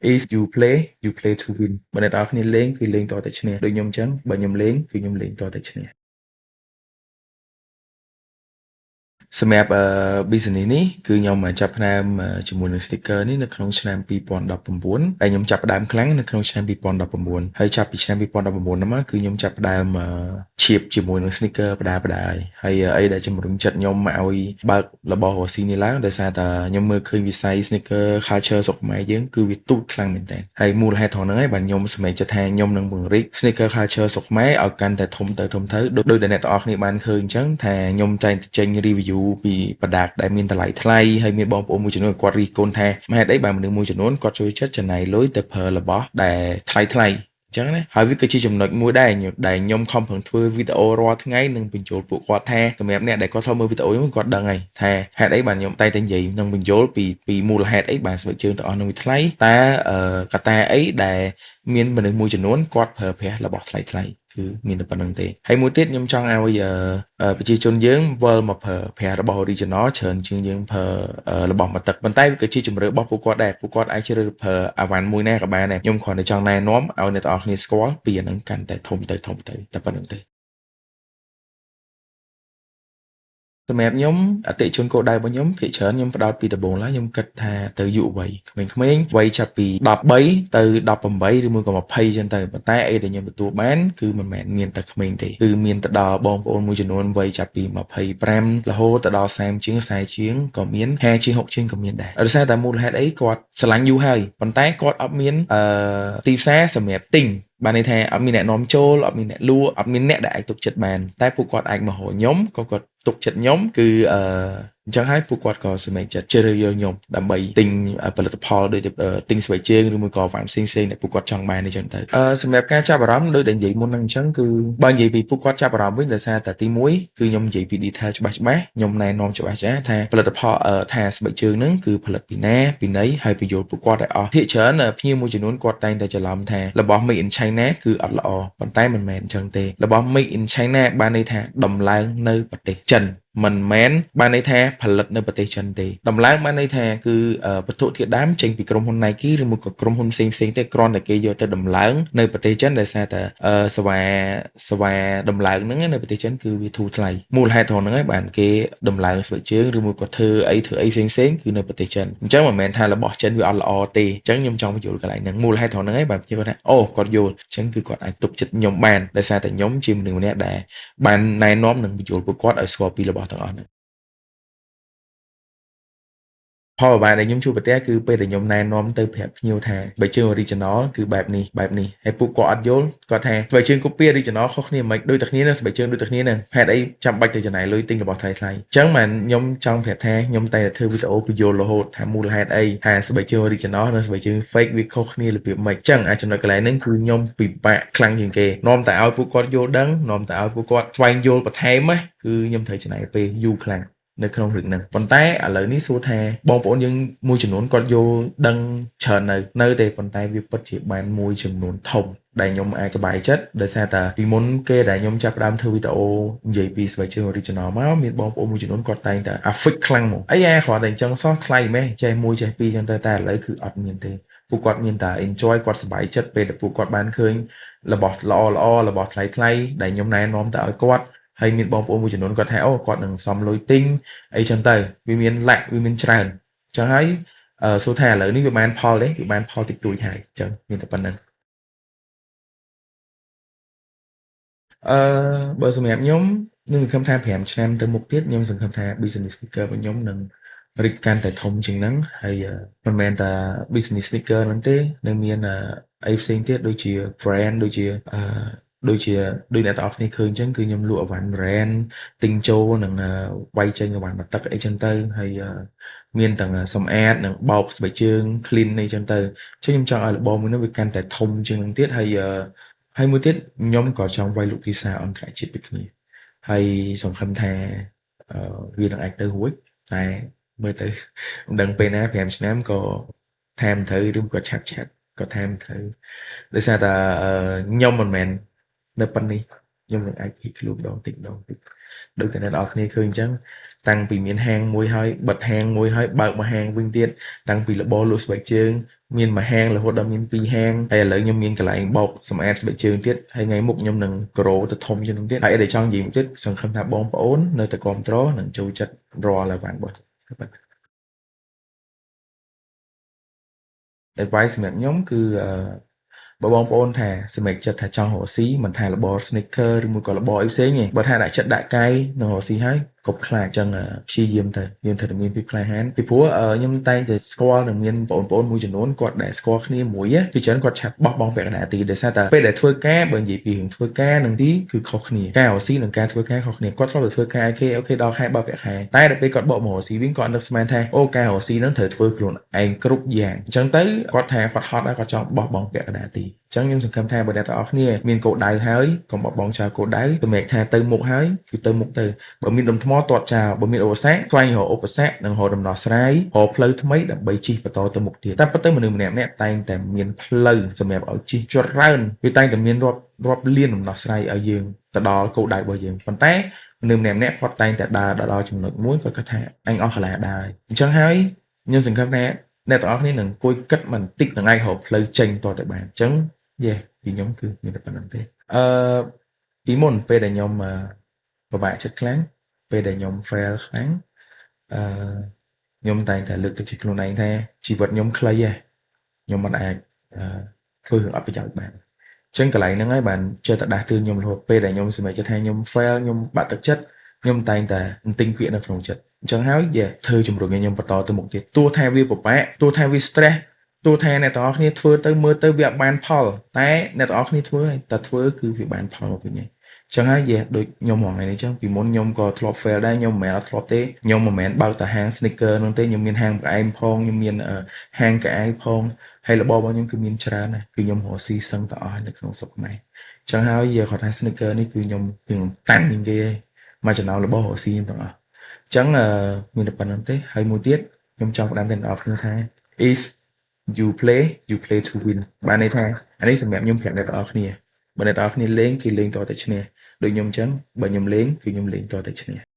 If you play, you play to win. បើអ្នកទាំងអស់គ្នាលេងគឺលេងតតែឈ្នះដូចខ្ញុំអញ្ចឹងបើខ្ញុំលេងគឺខ្ញុំលេងតតែឈ្នះសម្រាប់ business នេះគឺខ្ញុំចាប់ផ្ដើមជាមួយនឹង sneaker នេះនៅក្នុងឆ្នាំ2019ដែលខ្ញុំចាប់ផ្ដើមខ្លាំងនៅក្នុងឆ្នាំ2019ហើយចាប់ពីឆ្នាំ2019ហ្នឹងមកគឺខ្ញុំចាប់ផ្ដើមឈៀបជាមួយនឹង sneaker បដាបដាហើយហើយអីដែលជំរុញចិត្តខ្ញុំមកឲ្យបើករបស់រកស៊ីនេះឡើងដោយសារតែខ្ញុំមើលឃើញវិស័យ sneaker culture ស្រុកខ្មែរយើងគឺវាទូចខ្លាំងមែនទែនហើយមូលហេតុត្រង់ហ្នឹងឯងបាទខ្ញុំសម្រេចចិត្តថាខ្ញុំនឹងពង្រីក sneaker culture ស្រុកខ្មែរឲ្យកាន់តែធំទៅធំទៅដូចដែលអ្នកទាំងអស់គ្នាបានឃើញអញ្ចឹងថាខ្ញុំតែងតែចេញ review ពី product ដែលមានតម្លៃថ្លៃហើយមានបងប្អូនមួយចំនួនគាត់រិះគន់ថាហេតុអីបានមនុស្សមួយចំនួនគាត់ចូលចិត្តចំណាយលុយទៅប្រើរបស់ដែលថ្លៃថ្លៃអញ្ចឹងណាហើយវាក៏ជាចំណុចមួយដែរដែលខ្ញុំខំប្រឹងធ្វើវីដេអូរាល់ថ្ងៃនឹងបញ្ចូលពួកគាត់ថាសម្រាប់អ្នកដែលគាត់ធ្លាប់មើលវីដេអូខ្ញុំគាត់ដឹងហើយថាហេតុអីបានខ្ញុំតែងតែនិយាយនឹងបញ្យល់ពីមូលហេតុអីបានស្បែកជើងទាំងអស់នឹងវាថ្លៃតើកត្តាអីដែលមានមនុស្សមួយចំនួនគាត់ប្រើប្រាស់របស់ថ្លៃថ្លៃគឺមានតែប៉ុណ្្នឹងទេហើយមួយទៀតខ្ញុំចង់ឲ្យប្រជាជនយើងវិលមកប្រើប្រាស់របស់ original ច្រើនជាងយើងប្រើរបស់មកទឹកប៉ុន្តែវាក៏ជាជំរឿរបស់ពួកគាត់ដែរពួកគាត់អាចជ្រើសរើសប្រើអវ៉ាន់មួយណាក៏បានដែរខ្ញុំគ្រាន់តែចង់ណែនាំឲ្យអ្នកទាំងអស់គ្នាស្គាល់ពីអាហ្នឹងកាន់តែធំទៅធំទៅតែប៉ុណ្្នឹងទេសម្រាប់ខ្ញុំអតិជនគោលដៅរបស់ខ្ញុំភាគច្រើនខ្ញុំផ្ដោតពីដំបូងឡើយខ្ញុំគិតថាទៅយុវវ័យក្មេងៗវ័យចាប់ពី13ទៅ18ឬមួយក៏20ចឹងទៅប៉ុន្តែអីដែលខ្ញុំទទួលបានគឺមិនមែនមានតែក្មេងទេគឺមានទៅដល់បងប្អូនមួយចំនួនវ័យចាប់ពី25រហូតទៅដល់30ជាង40ជាងក៏មាន50ជាង60ជាងក៏មានដែរដោយសារតែមូលហេតុអីគាត់ស្រឡាញ់យូរហើយប៉ុន្តែគាត់អត់មានអឺទីផ្សារសម្រាប់ទិញបានន័យថាអត់មានអ្នកនាំចូលអត់មានអ្នកលក់អត់មានអ្នកដែលអាចទុកចិត្តបានតែពួកគាត់អាចមករកខ្ញុំក៏គាត់ទុកចិត្តខ្ញុំគឺអឺអញ្ចឹងហើយពួកគាត់ក៏សម្រេចចិត្តជ្រើសរើសយកខ្ញុំដើម្បីទិញផលិតផលដូចទិញស្បែកជើងឬមួយក៏វ៉ាន់ផ្សេងៗដែលពួកគាត់ចង់បានអញ្ចឹងទៅសម្រាប់ការចាប់អារម្មណ៍ដូចដែលនិយាយមុនហ្នឹងអញ្ចឹងគឺបើនិយាយពីពួកគាត់ចាប់អារម្មណ៍វិញដោយសារតែទី1គឺខ្ញុំនិយាយពី detail ច្បាស់ច្បាស់ខ្ញុំណែនាំច្បាស់ច្បាស់ថាផលិតផលថាស្បែកជើងហ្នឹងគឺផលិតពីណាពីណីហើយបញ្យល់ពួកគាត់ឲ្យអស់ភាគច្រើនភ្ញៀវមួយចំនួនគាត់តែងតែច្រឡំថារបស់ made in China គឺអត់ល្អប៉ុន្តែមិនមែនអញ្ចឹងទេរបស់ made in China បានន័យថាដំឡើងនៅប្រទេសចិនមិនមែនបានន័យថាផលិតនៅប្រទេសចិនទេដំឡើងបានន័យថាគឺវត្ថុធាតុដើមចេញពីក្រុមហ៊ុន Nike ឬមួយក៏ក្រុមហ៊ុនផ្សេងផ្សេងទេគ្រាន់តែគេយកទៅដំឡើងនៅប្រទេសចិនដោយសារតែសេវាសេវាដំឡើងហ្នឹងនៅប្រទេសចិនគឺវាធូរថ្លៃមូលហេតុត្រង់ហ្នឹងហើយបានគេដំឡើងស្បែកជើងឬមួយក៏ធ្វើអីធ្វើអីផ្សេងផ្សេងគឺនៅប្រទេសចិនអញ្ចឹងមិនមែនថារបស់ចិនវាអត់ល្អទេអញ្ចឹងខ្ញុំចង់បញ្យល់កន្លែងហ្នឹងមូលហេតុត្រង់ហ្នឹងហើយបានគេគាត់ថាអូគាត់យល់អញ្ចឹងគឺគាត់អាចទុកចិត្តខ្ញុំបានដោយសារតែខ្ញុំជាមនុស្សម្នាក់ដែលបានណែនាំនិងបញ្យល់ពួកគាត់ឲ្យស្គាល់ពីរបស់ទាំងអស់ហ្នឹងផលពិបាកដែលខ្ញុំជួបប្រទះគឺពេលដែលខ្ញុំណែនាំទៅប្រាប់ភ្ញៀវថាស្បែកជើង original គឺបែបនេះបែបនេះហើយពួកគាត់អត់យល់គាត់ថាស្បែកជើង copy original ខុសគ្នាមិនដូចតែគ្នានឹងស្បែកជើងដូចតែគ្នានឹងហេតុអីចាំបាច់ទៅចំណាយលុយទិញរបស់ថ្លៃថ្លៃអញ្ចឹងបានខ្ញុំចង់ប្រាប់ថាខ្ញុំតែតែធ្វើវីដេអូបញ្យល់រហូតថាមូលហេតុអីថាស្បែកជើង original និងស្បែកជើង fake វាខុសគ្នារបៀបម៉េចអញ្ចឹងអាចចំណុចកន្លែងហ្នឹងគឺខ្ញុំពិបាកខ្លាំងជាងគេនាំតែឲ្យពួកគាត់យល់ដឹងនាំតែឲ្យពួកគាត់ស្វែងយល់បន្ថែមណាគឺខ្ញុំត្រូវចំណាយពេលយូរខ្លាំងនៅក្នុងរឿងហ្នឹងប៉ុន្តែឥឡូវនេះសួរថាបងប្អូនយើងមួយចំនួនគាត់យល់ដឹងច្រើននៅទេប៉ុន្តែវាពិតជាបានមួយចំនួនធំដែលខ្ញុំអាចសប្បាយចិត្តដោយសារតែពីមុនគេដែលខ្ញុំចាប់ផ្ដើមធ្វើវីដេអូនិយាយពីស្បែកជើង original មកមានបងប្អូនមួយចំនួនគាត់តែងតែ affect ខ្លាំងមកអីយ៉ាគ្រាន់តែអញ្ចឹងសោះថ្លៃម៉េះចេះមួយចេះពីរអញ្ចឹងទៅតែឥឡូវគឺអត់មានទេពួកគាត់មានតែ enjoy គាត់សប្បាយចិត្តពេលដែលពួកគាត់បានឃើញរបស់ល្អល្អរបស់ថ្លៃថ្លៃដែលខ្ញុំណែនាំទៅឲ្យគាត់ហើយមានបងប្អូនមួយចំនួនគាត់ថាអូគាត់នឹងសំលុយទិញអីចឹងទៅវាមានលាក់វាមានច្រើនអញ្ចឹងហើយសួរថាឥឡូវនេះវាបានផលទេវាបានផលតិចតួចហើយអញ្ចឹងមានតែប៉ុណ្្នឹងអឺបើសម្រាប់ខ្ញុំខ្ញុំសង្ឃឹមថា5ឆ្នាំទៅមុខទៀតខ្ញុំសង្ឃឹមថា business sneaker របស់ខ្ញុំនឹងរីកកាន់តែធំជាងហ្នឹងហើយមិនមែនតែ business sneaker ហ្នឹងទេនឹងមានអីផ្សេងទៀតដូចជា brand ដូចជាអឺដូចជាដូចអ្នកទាំងអស់គ្នាឃើញអញ្ចឹងគឺខ្ញុំលក់អវ៉ាន់ brand ទិញចូលនិងវាយចេញអវ៉ាន់មកទឹកអីចឹងទៅហើយមានទាំងសម្អាតនិងបោកស្បែកជើង clean អីចឹងទៅអញ្ចឹងខ្ញុំចង់ឲ្យរបរមួយនោះវាកាន់តែធំជាងនឹងទៀតហើយហើយមួយទៀតខ្ញុំក៏ចង់វាយលុកទីផ្សារអន្តរជាតិដូចគ្នាហើយសង្ឃឹមថាវានឹងអាចទៅរួចតែមើលទៅមិនដឹងពេលណា5ឆ្នាំក៏ថែមត្រូវឬក៏ឆាប់ឆាប់ក៏ថែមត្រូវដោយសារតែខ្ញុំមិនមែននៅប៉ុណ្នេះខ្ញុំនឹងអាចភីខ្លួនម្ដងតិចម្ដងតិច ដូចតែអ្នកនរគ្នាឃើញអញ្ចឹងតាំងពីមានហាងមួយហើយបិទហាងមួយហើយបើកមួយហាងវិញទៀតតាំងពីរបរលក់ស្បែកជើងមានមួយហាងរហូតដល់មានពីរហាងហើយឥឡូវខ្ញុំមានកន្លែងបោកសម្អាតស្បែកជើងទៀតហើយថ្ងៃមុខខ្ញុំនឹង grow ទៅធំជាងនឹងទៀតហើយអីដែលចង់និយាយមួយទៀតសង្ឃឹមថាបងប្អូននៅតែគ្រប់គ្រងនិងចូលចិត្តរាល់អីវ៉ាន់របស់បាទ advice សម្រាប់ខ្ញុំគឺអឺបើបងប្អូនថាសម្រេចចិត្តថាចង់រកស៊ីមិនថារបរ sneaker ឬមួយក៏របរអីផ្សេងទេបើថាដាក់ចិត្តដាក់កាយនឹងរកស៊ីហើយកុំខ្លាចចឹងព្យាយាមទៅយើងត្រូវតែមានភាពក្លាហានពីព្រោះខ្ញុំតែងតែស្គាល់នឹងមានបងប្អូនមួយចំនួនគាត់ដែលស្គាល់គ្នាមួយពីច្រើនគាត់ឆាប់បោះបង់ពាក់កណ្ដាលទីដោយសារតែពេលដែលធ្វើការបើនិយាយពីរឿងធ្វើការនឹងទីគឺខុសគ្នាការរកស៊ីនិងការធ្វើការខុសគ្នាគាត់ធ្លាប់តែធ្វើការ okay ដល់ខែបើកប្រាក់ខែតែដល់ពេលគាត់បកមករកស៊ីវិញគាត់នឹកស្មានថាអូការរកស៊ីនឹងត្រូវធ្វើខ្លួនឯងគ្រប់យ៉ាងអញ្ចឹងទៅគាត់ថាគាត់ហត់ហើយគាត់ចង់បោះបង់ពាក់កណ្ដាលទីអញ្ចឹងខ្ញុំសង្ឃឹមថាបើអ្នកទាំងអស់គ្នាមានគោលដៅហើយកុំបោះបង់ចោលគោលដៅសម្រាប់ថាទៅមុខហើយគឺទៅមុខទៅបើមានដុំថ្មទាត់ចោលបើមានឧបសគ្គស្វែងរកឧបសគ្គនិងរកដំណោះស្រាយរកផ្លូវថ្មីដើម្បីជិះបន្តទៅមុខទៀតតែប៉ុន្តែមនុស្សម្នាក់ៗតែងតែមានផ្លូវសម្រាប់ឲ្យជិះច្រើនវាតែងតែមានរាប់រាប់លានដំណោះស្រាយឲ្យយើងទៅដល់គោលដៅរបស់យើងប៉ុន្តែមនុស្សម្នាក់ៗគាត់តែងតែដើរដល់ចំណុចមួយគាត់គិតថាអញអស់កាលាដើរអញ្ចឹងហើយខ្ញុំសង្ឃឹមថាអ្នកទាំងអស់គ្នានឹងអង្គុយគិតបន្តិចនឹងឯងរកផ្លូវចេញតទៅបានអញ្ចឹងយេពីខ្ញុំគឺមានតែប៉ុណ្្នឹងទេអឺពីមុនពេលដែលខ្ញុំពិបាកចិត្តខ្លាំងពេលដែលខ្ញុំ fail ខ្លាំងអឺខ្ញុំតែងតែលើកទឹកចិត្តខ្លួនឯងថាជីវិតខ្ញុំខ្លីហ៎ខ្ញុំមិនអាចធ្វើរឿងអត់ប្រយោជន៍បានអញ្ចឹងកន្លែងហ្នឹងហើយបានចេះតែដាស់តឿនខ្ញុំរហូតពេលដែលខ្ញុំសម្រេចចិត្តថាខ្ញុំ fail ខ្ញុំបាក់ទឹកចិត្តខ្ញុំតែងតែទិញពាក្យនៅក្នុងចិត្តអញ្ចឹងហើយយេធ្វើជំរុញឲ្យខ្ញុំបន្តទៅមុខទៀតទោះថាវាពិបាកទោះថាវា stress ទោះថាអ្នកទាំងអស់គ្នាធ្វើទៅមើលទៅវាអត់បានផលតែអ្នកទាំងអស់គ្នាធ្វើហើយតែធ្វើគឺវាបានផលមកវិញហើយចឹងហើយយេដូចខ្ញុំរងថ្ងៃនេះចឹងពីមុនខ្ញុំក៏ធ្លាប់ fail ដែរខ្ញុំមិនមែនអត់ធ្លាប់ទេខ្ញុំមិនមែនបើកតែហាង sneaker ហ្នឹងទេខ្ញុំមានហាងបង្អែមផងខ្ញុំមានហាងកៅអៅផងហើយរបររបស់ខ្ញុំគឺមានច្រើនណាស់គឺខ្ញុំរកស៊ីសឹងតែអស់នៅក្នុងស្រុកខ្មែរចឹងហើយគាត់ថា sneaker នេះគឺខ្ញុំខ្ញុំតាំងជាងគេឯងមកចំណោមរបស់រកស៊ីខ្ញុំទាំងអស់អញ្ចឹងមានតែប៉ុណ្្នឹងទេហើយមួយទៀតខ្ញុំចង់ផ្ដាំទៅដល់អ្នកគ្នាថា if you play, you play to win បានន័យថាអានេះសម្រាប់ខ្ញុំប្រាប់អ្នកទាំងអស់គ្នាបើអ្នកទាំងអស់គ្នាលេងគឺលេងតតែឈ្នះដូចខ្ញុំអញ្ចឹងបើខ្ញុំលេងគឺខ្ញុំលេងតតែឈ្នះ។